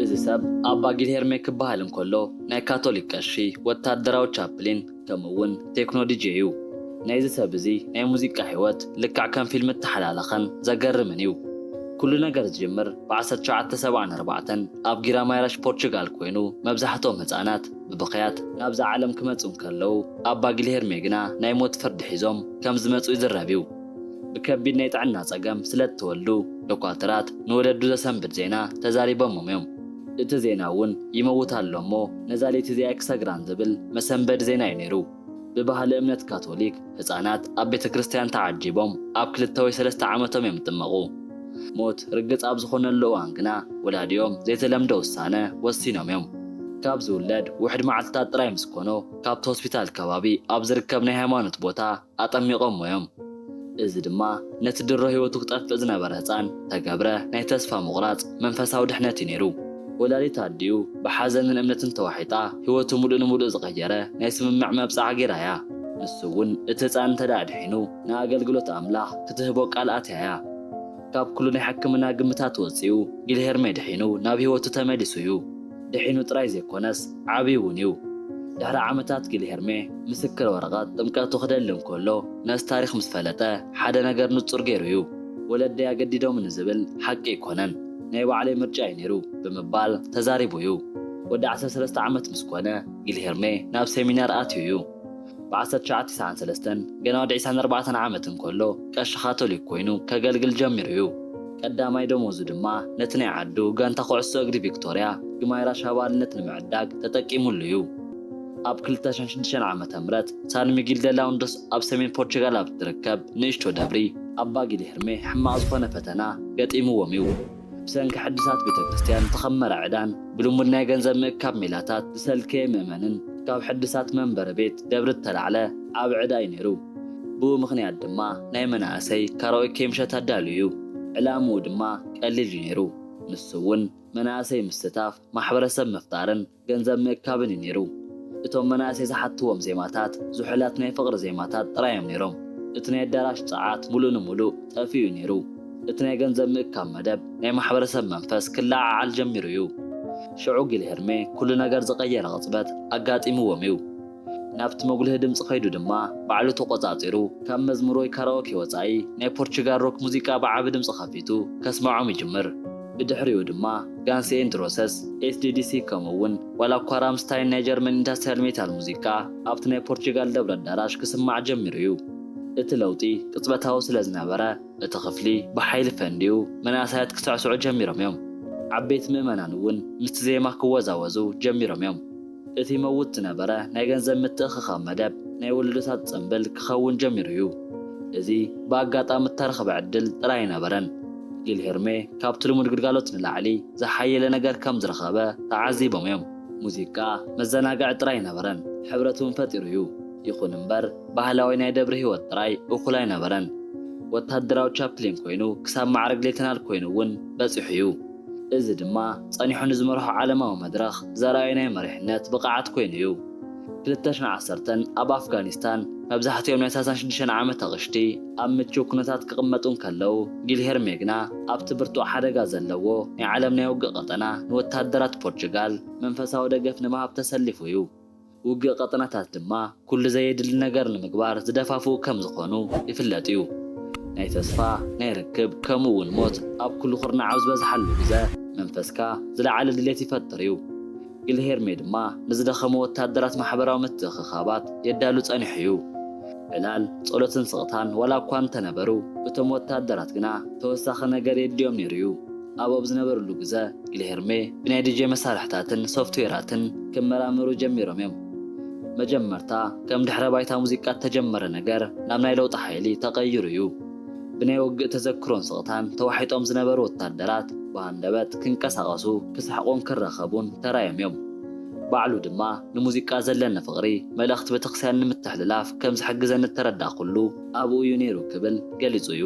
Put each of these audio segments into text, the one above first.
እዚ ሰብ ኣባ ጊልሄርሜ ክበሃል እንከሎ፣ ናይ ካቶሊክ ቀሺ፣ ወታደራዊ ቻፕሊን፣ ከምኡ እውን ቴክኖ ዲጄ እዩ። ናይዚ ሰብ እዚ ናይ ሙዚቃ ህይወት ልክዕ ከም ፊልም እተሓላለኸን ዘገርምን እዩ። ኩሉ ነገር ዝጅምር ብ1974 ኣብ ጊራማይራሽ ፖርቹጋል ኮይኑ፣ መብዛሕትኦም ህጻናት ብብኽያት ናብዛ ዓለም ክመጹ እንከለዉ፣ ኣባ ጊልሄርሜ ግና ናይ ሞት ፍርዲ ሒዞም ከም ዝመጹ ይዝረብ እዩ። ብከቢድ ናይ ጥዕና ጸገም ስለ እተወልዱ፣ ዶኳትራት ንወለዱ ዘሰንብድ ዜና ተዛሪቦሞም እዮም። እቲ ዜና እውን "ይመውት ኣሎ እሞ ነዛ ለይቲ እዚኣ ኣይክሰግራን" ዝብል መሰንበዲ ዜና እዩ ነይሩ። ብባህሊ እምነት ካቶሊክ፣ ህጻናት ኣብ ቤተ ክርስቲያን ተዓጂቦም ኣብ ክልተ ወይ ሰለስተ ዓመቶም እዮም ዝጥመቑ። ሞት ርግጽ ኣብ ዝኾነሉ እዋን ግና፣ ወላዲኦም ዘይተለምደ ውሳነ ወሲኖም እዮም። ካብ ዝውለድ ውሕድ መዓልትታት ጥራይ ምስ ኮኖ፣ ካብቲ ሆስፒታል ከባቢ ኣብ ዝርከብ ናይ ሃይማኖት ቦታ ኣጠሚቖሞ እዮም። እዚ ድማ ነቲ ድሮ ህይወቱ ክጠፍእ ዝነበረ ህጻን ተገብረ ናይ ተስፋ ምቑራጽ መንፈሳዊ ድሕነት እዩ ነይሩ። ወላዲት ኣዲኡ ብሓዘንን እምነትን ተዋሒጣ፣ ህይወቱ ምሉእ ንምሉእ ዝቐየረ ናይ ስምምዕ መብጽዓ ገይራ እያ። ንሱ እውን እቲ ህጻን እንተ ደኣ ድሒኑ፣ ንኣገልግሎት ኣምላኽ ክትህቦ ቃል ኣትያ እያ። ካብ ኩሉ ናይ ሕክምና ግምታት ወጺኡ፣ ጊልሄርሜ ድሒኑ ናብ ህይወቱ ተመሊሱ እዩ። ድሒኑ ጥራይ ዘይኮነስ፣ ዓብዩ እውን እዩ። ድሕሪ ዓመታት ጊልሄርሜ ምስክር ወረቐት ጥምቀቱ ክደሊ እንከሎ፣ ነዚ ታሪኽ ምስ ፈለጠ፣ ሓደ ነገር ንጹር ገይሩ እዩ። "ወለደይ ኣገዲዶምኒ" ዝብል ሓቂ ኣይኮነን፣ ናይ ባዕለይ ምርጫ እዩ ነይሩ ብምባል ተዛሪቡ እዩ። ወዲ 13 ዓመት ምስ ኮነ፣ ጊልሄርሜ ናብ ሴሚናር ኣትዩ እዩ። ብ1993፣ ገና ወዲ 24 ዓመት እንከሎ፣ ቀሺ ካቶሊክ ኮይኑ ከገልግል ጀሚሩ እዩ። ቀዳማይ ደሞዙ ድማ ነቲ ናይ ዓዱ ጋንታ ኩዕሶ እግሪ ቪክቶርያ ግማይራሽ ኣባልነት ንምዕዳግ ተጠቂሙሉ እዩ። ኣብ 2006 ዓ.ም፣ ሳን ሚጊል ደ ላውንዶስ ኣብ ሰሜን ፖርቹጋል ኣብ እትርከብ ንእሽቶ ደብሪ፣ ኣባ ጊልሄርሜ ሕማቕ ዝኾነ ፈተና ገጢምዎም እዩ። ብሰንኪ ሕድሳት ቤተ ክርስቲያን ዝተኸመረ ዕዳን ብልሙድ ናይ ገንዘብ ምእካብ ሜላታት ዝሰልከየ ምእመንን፣ ካብ ሕድሳት መንበሪ ቤት ደብሪ እተላዕለ ዓቢ ዕዳ እዩ ነይሩ። ብኡ ምኽንያት ድማ ናይ መናእሰይ ካራኦኬ ምሸት ኣዳልዩ እዩ። ዕላምኡ ድማ ቀሊል እዩ ነይሩ። ንሱ እውን መናእሰይ ምስታፍ፣ ማሕበረሰብ ምፍጣርን ገንዘብ ምእካብን እዩ ነይሩ። እቶም መናእሰይ ዝሓትዎም ዜማታት ዝሑላት ናይ ፍቕሪ ዜማታት ጥራይ እዮም ነይሮም። እቲ ናይ ኣዳራሽ ጸዓት ምሉእ ንምሉእ ጠፊኡ እዩ ነይሩ። እቲ ናይ ገንዘብ ምእካብ መደብ ናይ ማሕበረሰብ መንፈስ ክለዓዓል ጀሚሩ እዩ። ሽዑ ጊልሄርሜ ኩሉ ነገር ዝቐየረ ቅጽበት ኣጋጢምዎም እዩ። ናብቲ መጉልሂ ድምጺ ከይዱ ድማ ባዕሉ ተቖጻጺሩ፣ ካብ መዝሙር ወይ ካራኦኬ ወጻኢ ናይ ፖርቹጋል ሮክ ሙዚቃ ብዓቢ ድምጺ ከፊቱ ከስምዖም ይጅምር። ብድሕሪኡ ድማ ጋንስ ኤንድ ሮሰስ፣ ኤስ ዲ ዲ ሲ፣ ከምኡ እውን ዋላ እኳ ራምስታይን ናይ ጀርመን ኢንዳስትሪያል ሜታል ሙዚቃ ኣብቲ ናይ ፖርቹጋል ደብሪ ኣዳራሽ ክስማዕ ጀሚሩ እዩ። እቲ ለውጢ ቅጽበታዊ ስለ ዝነበረ፣ እቲ ክፍሊ ብሓይሊ ፈንዲኡ፣ መናእሰያት ክስዕስዑ ጀሚሮም እዮም። ዓበይቲ ምእመናን እውን ምስቲ ዜማ ክወዛወዙ ጀሚሮም እዮም። እቲ ይመውት ዝነበረ ናይ ገንዘብ ምትእኽኻብ መደብ ናይ ወለዶታት ጽምብል ክኸውን ጀሚሩ እዩ። እዚ ብኣጋጣሚ እተረኽበ ዕድል ጥራይ ኣይነበረን። ጊልሄርሜ ካብቲ ልሙድ ግልጋሎት ንላዕሊ ዝሓየለ ነገር ከም ዝረኸበ ተዓዚቦም እዮም። ሙዚቃ መዘናግዒ ጥራይ ኣይነበረን፣ ሕብረት እውን ፈጢሩ እዩ። ይኹን እምበር፣ ባህላዊ ናይ ደብሪ ህይወት ጥራይ እኹል ኣይነበረን። ወታደራዊ ቻፕሊን ኮይኑ ክሳብ ማዕረግ ሌተናል ኮይኑ እውን በጺሑ እዩ። እዚ ድማ ጸኒሑ ንዝመርሖ ዓለማዊ መድረኽ ዘርኣዮ ናይ መሪሕነት ብቕዓት ኮይኑ እዩ። 2010 ኣብ ኣፍጋኒስታን መብዛሕትኦም ናይ 36 ዓመት ኣቕሽቲ ኣብ ምቹው ኩነታት ክቕመጡ እንከለዉ፣ ጊልሄርሜ ግና ኣብቲ ብርቱዕ ሓደጋ ዘለዎ ናይ ዓለም ናይ ውግእ ቀጠና ንወታደራት ፖርቹጋል መንፈሳዊ ደገፍ ንምሃብ ተሰሊፉ እዩ። ውግእ ቀጠናታት ድማ ኩሉ ዘየድሊ ነገር ንምግባር ዝደፋፍኡ ከም ዝኾኑ ይፍለጥ እዩ። ናይ ተስፋ፣ ናይ ርክብ፣ ከምኡ እውን ሞት ኣብ ኩሉ ኩርናዕ ኣብ ዝበዝሓሉ ግዘ፣ መንፈስካ ዝለዓለ ድሌት ይፈጥር እዩ። ጊልሄርሜ ድማ ንዝደኸሙ ወታደራት ማሕበራዊ ምትእኽኻባት የዳሉ ጸኒሑ እዩ። ዕላል፣ ጸሎትን ስቕታን ዋላ እኳ እንተነበሩ፣ እቶም ወታደራት ግና ተወሳኺ ነገር የድልዮም ነይሩ እዩ። ኣብኦም ዝነበርሉ ግዘ፣ ጊልሄርሜ ብናይ ዲጄ መሳርሕታትን ሶፍትዌራትን ክመራመሩ ጀሚሮም እዮም። መጀመርታ ከም ድሕረ ባይታ ሙዚቃ እተጀመረ ነገር ናብ ናይ ለውጢ ሓይሊ ተቐይሩ እዩ። ብናይ ውግእ ተዘክሮን ስቕታን ተዋሒጦም ዝነበሩ ወታደራት ብሃንደበት ክንቀሳቐሱ፣ ክስሕቁን ክራኸቡን ተራዮም እዮም። ባዕሉ ድማ ንሙዚቃ ዘለኒ ፍቕሪ መልእኽቲ ቤተክርስትያን ንምትሕልላፍ ከም ዝሕግዘኒ እተረዳእኩሉ ኣብኡ እዩ ነይሩ ክብል ገሊጹ እዩ።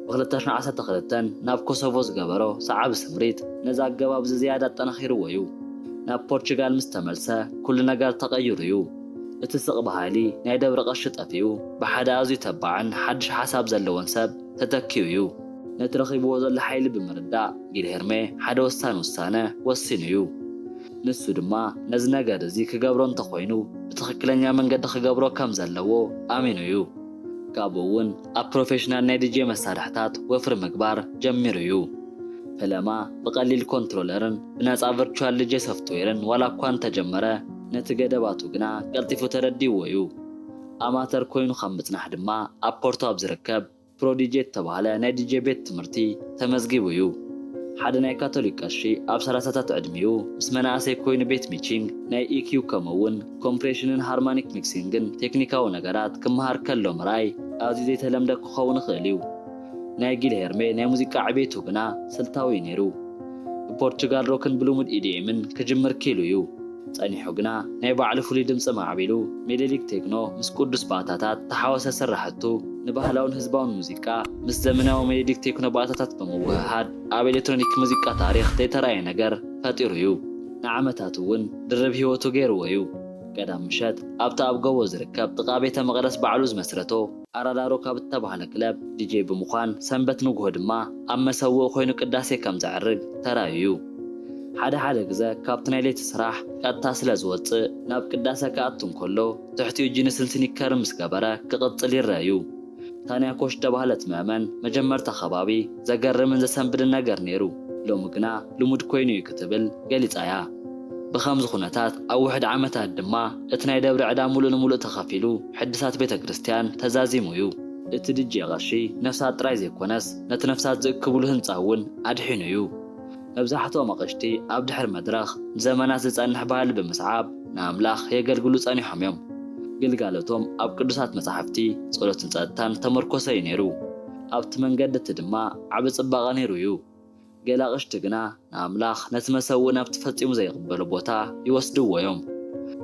ብ2012 ናብ ኮሶቮ ዝገበሮ ሰዓቢ ስምሪት ነዚ ኣገባብ እዚ ዝያዳ ኣጠናኺርዎ እዩ። ናብ ፖርቹጋል ምስ ተመልሰ ኩሉ ነገር ተቐይሩ እዩ። እቲ ስቕ በሃሊ ናይ ደብሪ ቀሺ ጠፊኡ ብሓደ ኣዝዩ ተባዕን ሓድሽ ሓሳብ ዘለዎን ሰብ ተተኪኡ እዩ። ነቲ ረኺብዎ ዘሎ ሓይሊ ብምርዳእ ጊልሄርሜ ሓደ ወሳኒ ውሳነ ወሲኑ እዩ። ንሱ ድማ ነዚ ነገር እዚ ክገብሮ እንተኾይኑ ብትኽክለኛ መንገዲ ክገብሮ ከም ዘለዎ ኣሚኑ እዩ። ካብኡ እውን ኣብ ፕሮፌሽናል ናይ ዲጄ መሳርሕታት ወፍሪ ምግባር ጀሚሩ እዩ። ፈለማ ብቐሊል ኮንትሮለርን ብነጻ ቨርቹዋል ዲጄ ሶፍትዌርን ዋላ እኳ እንተጀመረ፣ ነቲ ገደባቱ ግና ቀልጢፉ ተረዲእዎ እዩ። ኣማተር ኮይኑ ካብ ምጽናሕ ድማ ኣብ ፖርቶ ኣብ ዝርከብ ፕሮዲጄ እተባህለ ናይ ዲጄ ቤት ትምህርቲ ተመዝጊቡ እዩ። ሓደ ናይ ካቶሊክ ቀሺ ኣብ ሰላሳታት ዕድሚኡ ምስ መናእሰይ ኮይኑ ቤት ሚቺንግ፣ ናይ ኢኪዩ ከምኡ እውን ኮምፕሬሽንን ሃርማኒክ ሚክሲንግን ቴክኒካዊ ነገራት ክመሃር ከሎ ምርኣይ ኣዝዩ ዘይተለምደ ክኸውን ይኽእል እዩ። ናይ ጊልሄርሜ ናይ ሙዚቃ ዕቤቱ ግና ስልታዊ እዩ ነይሩ። ብፖርቹጋል ሮክን ብልሙድ ኢዲኤምን ክጅምር ክኢሉ እዩ። ጸኒሑ ግና ናይ ባዕሉ ፍሉይ ድምጺ ማዕቢሉ ሜሎዲክ ቴክኖ ምስ ቅዱስ ባእታታት ተሓወሰ ስራሕቱ ንባህላውን ህዝባውን ሙዚቃ ምስ ዘመናዊ ሜሎዲክ ቴክኖ ባእታታት ብምውህሃድ ኣብ ኤሌክትሮኒክ ሙዚቃ ታሪኽ ዘይተራእየ ነገር ፈጢሩ እዩ። ንዓመታት እውን ድርብ ህይወቱ ገይርዎ እዩ። ቀዳም ምሸት ኣብቲ ኣብ ጎቦ ዝርከብ ጥቓ ቤተ መቕደስ ባዕሉ ዝመስረቶ ኣራዳ ሮክ ኣብ እተባህለ ክለብ ዲጄ ብምዃን ሰንበት ንግሆ ድማ ኣብ መሰውኢ ኮይኑ ቅዳሴ ከም ዘዕርግ ተራእዩ እዩ። ሓደ ሓደ ግዘ ካብቲ ናይ ለይቲ ስራሕ ቀጥታ ስለ ዝወጽእ ናብ ቅዳሰ ክኣቱ እንከሎ ትሕቲኡ ጂንስን ስኒከርን ምስ ገበረ ክቕጽል ይረአ እዩ። ታንያ ኮሽ ዝተባህለት ምእመን መጀመርታ ከባቢ ዘገርምን ዘሰንብድን ነገር ነይሩ፣ ሎሚ ግና ልሙድ ኮይኑ እዩ ክትብል ገሊጻ እያ። ብኸምዚ ኩነታት ኣብ ውሕድ ዓመታት ድማ እቲ ናይ ደብሪ ዕዳ ሙሉእ ንሙሉእ ተኸፊሉ ሕድሳት ቤተ ክርስቲያን ተዛዚሙ እዩ። እቲ ድጄ ቀሺ ነፍሳት ጥራይ ዘይኮነስ ነቲ ነፍሳት ዝእክብሉ ህንጻ እውን ኣድሒኑ እዩ። መብዛሕትኦም ኣቐሽቲ ኣብ ድሕሪ መድረኽ ንዘመናት ዝጸንሕ ባህሊ ብምስዓብ ንኣምላኽ የገልግሉ ጸኒሖም እዮም። ግልጋሎቶም ኣብ ቅዱሳት መጻሕፍቲ፣ ጸሎትን ጸጥታን ዝተመርኮሰ እዩ ነይሩ። ኣብቲ መንገዲ እቲ ድማ ዓቢ ጽባቐ ነይሩ እዩ። ገለ ኣቕሽቲ ግና ንኣምላኽ ነቲ መሰውኢ ናብቲ ፈጺሙ ዘይቕበሎ ቦታ ይወስድዎ እዮም።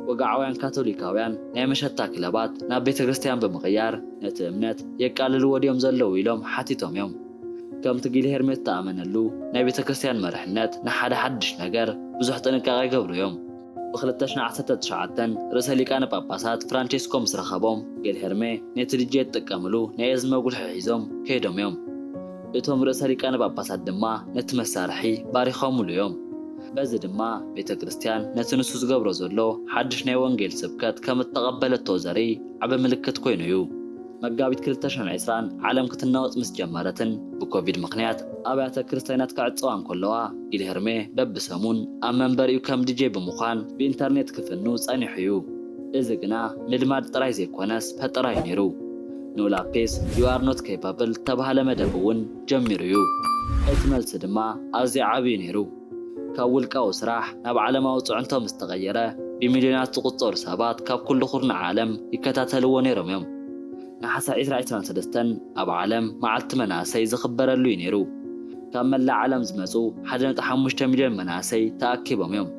ወግዓውያን ካቶሊካውያን ናይ መሸታ ክለባት ናብ ቤተ ክርስቲያን ብምቕያር ነቲ እምነት የቃልልዎ ድዮም ዘለዉ ኢሎም ሓቲቶም እዮም። ከምቲ ጊልሄርሜ እተኣመነሉ ናይ ቤተ ክርስቲያን መርሕነት ንሓደ ሓድሽ ነገር ብዙሕ ጥንቃቄ ይገብሩ እዮም። ብ2019 ርእሰ ሊቃነ ጳጳሳት ፍራንቸስኮ ምስ ረኸቦም ጊልሄርሜ ነቲ ድጄ ዝጥቀምሉ ናይ እዝኒ መጉልሒ ሒዞም ከይዶም እዮም። እቶም ርእሰ ሊቃነ ጳጳሳት ድማ ነቲ መሳርሒ ባሪኾምሉ እዮም። በዚ ድማ ቤተ ክርስቲያን ነቲ ንሱ ዝገብሮ ዘሎ ሓድሽ ናይ ወንጌል ስብከት ከም እተቐበለቶ ዘርኢ ዓቢ ምልክት ኮይኑ እዩ። መጋቢት 2020 ዓለም ክትናወጽ ምስ ጀመረትን ብኮቪድ ምኽንያት ኣብያተ ክርስቲያናት ክዕጸዋ እንከለዋ ጊልሄርሜ በብሰሙን ኣብ መንበሪኡ ከም ዲጄ ብምዃን ብኢንተርኔት ክፍኑ ጸኒሑ እዩ። እዚ ግና ምልማድ ጥራይ ዘይኮነስ ፈጠራ እዩ ነይሩ። ኖ ላፔስ You Are Not Capable ዝተባህለ መደብ እውን ጀሚሩ እዩ። እቲ መልሲ ድማ ኣዝዩ ዓብዩ ነይሩ። ካብ ውልቃዊ ስራሕ ናብ ዓለማዊ ጽዕንቶ ምስ ተቐየረ ብሚልዮናት ዝቑጸሩ ሰባት ካብ ኩሉ ኩርናዕ ዓለም ይከታተልዎ ነይሮም እዮም። ነሓሰ 2023 ኣብ ዓለም መዓልቲ መናእሰይ ዝኽበረሉ እዩ ነይሩ። ካብ መላእ ዓለም ዝመጹ 1.5 ሚልዮን መናእሰይ ተኣኪቦም እዮም።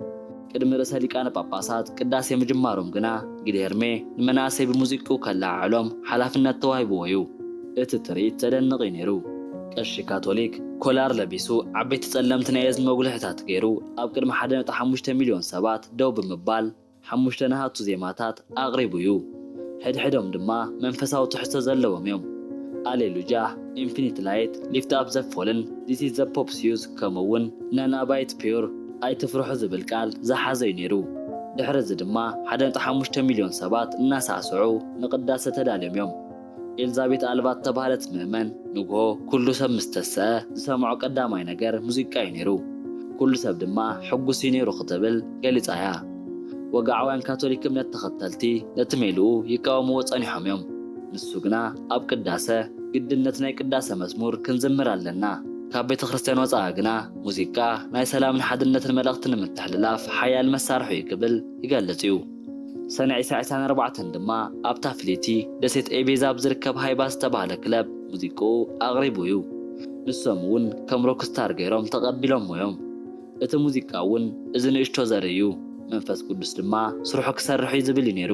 ቅድሚ ርእሰ ሊቃነ ጳጳሳት ቅዳሴ ምጅማሮም ግና ጊልሄርሜ ንመናእሰይ ብሙዚቅኡ ከለዓዕሎም ሓላፍነት ተዋሂብዎ እዩ። እቲ ትርኢት ዘደንቕ እዩ ነይሩ። ቀሺ ካቶሊክ ኮላር ለቢሱ ዓበይቲ ጸለምቲ ናይ እዝኒ መጉልሕታት ገይሩ ኣብ ቅድሚ 1.5 ሚልዮን ሰባት ደው ብምባል ሓሙሽተ ናሃቱ ዜማታት ኣቕሪቡ እዩ። ሕድሕዶም ድማ መንፈሳዊ ትሕዝቶ ዘለዎም እዮም። Alleluia፣ Infinite Light፣ Lift Up the Fallen፣ This Is the Pope's Youth ከምኡ እውን None Abide Pure፣ ኣይትፍርሑ ዝብል ቃል ዝሓዘ እዩ ነይሩ። ድሕሪ እዚ ድማ 1.5 ሚልዮን ሰባት እናሳዕስዑ ንቅዳሴ ተዳልዮም እዮም። ኤልዛቤት ኣልባ እተባህለት ምእመን ንግሆ ኩሉ ሰብ ምስ ተሰአ ዝሰምዖ ቀዳማይ ነገር ሙዚቃ እዩ ነይሩ። ኩሉ ሰብ ድማ ሕጉስ እዩ ነይሩ ክትብል ገሊጻ እያ። ወግዓውያን ካቶሊክ እምነት ተኸተልቲ ነቲ ሜልኡ ይቃወምዎ ጸኒሖም እዮም። ንሱ ግና ኣብ ቅዳሰ ግድነት ናይ ቅዳሰ መዝሙር ክንዝምር ኣለና፣ ካብ ቤተ ክርስቲያን ወጻኢ ግና ሙዚቃ ናይ ሰላምን ሓድነትን መልእኽቲ ንምትሕልላፍ ሓያል መሳርሒ እዩ ክብል ይገልጽ እዩ። ሰነ 2024 ድማ ኣብታ ፍልይቲ ደሴት ኤቤዛ ኣብ ዝርከብ ሃይባ ዝተባህለ ክለብ ሙዚቅኡ ኣቕሪቡ እዩ። ንሶም እውን ከም ሮክስታር ገይሮም ተቐቢሎምዎ እዮም። እቲ ሙዚቃ እውን እዚ ንእሽቶ ዘርኢ እዩ። መንፈስ ቅዱስ ድማ ስርሑ ክሰርሕ እዩ ዝብል እዩ ነይሩ።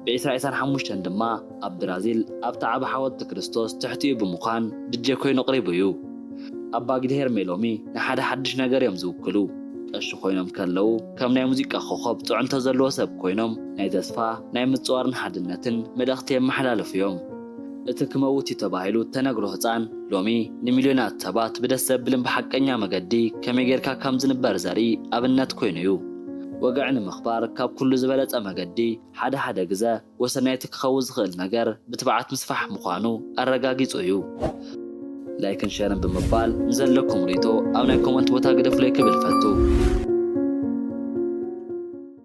ብ2025 ድማ ኣብ ብራዚል ኣብቲ ዓቢ ሓወልቲ ክርስቶስ ትሕቲኡ ብምዃን ድጄ ኮይኑ ኣቕሪቡ እዩ። ኣባ ጊልሄርሜ ሎሚ ንሓደ ሓድሽ ነገር እዮም ዝውክሉ። ቀሺ ኮይኖም ከለዉ ከም ናይ ሙዚቃ ኮኸብ ጽዕንቶ ዘለዎ ሰብ ኮይኖም ናይ ተስፋ፣ ናይ ምጽዋርን ሓድነትን መልእኽቲ የመሓላልፉ እዮም። እቲ ክመውት እዩ ተባሂሉ እተነግሮ ህጻን ሎሚ ንሚልዮናት ሰባት ብደስ ዘብልን ብሓቀኛ መገዲ ከመይ ጌርካ ከም ዝንበር ዘርኢ ኣብነት ኮይኑ እዩ። ወግዒ ንምኽባር ካብ ኩሉ ዝበለጸ መገዲ ሓደ ሓደ ግዘ ወሰናይቲ ክኸውን ዝኽእል ነገር ብትብዓት ምስፋሕ ምዃኑ ኣረጋጊጹ እዩ። ላይክን ሸርን ብምባል ንዘለኩም ርእይቶ ኣብ ናይ ኮመንት ቦታ ግደፉለይ ክብል ፈቱ።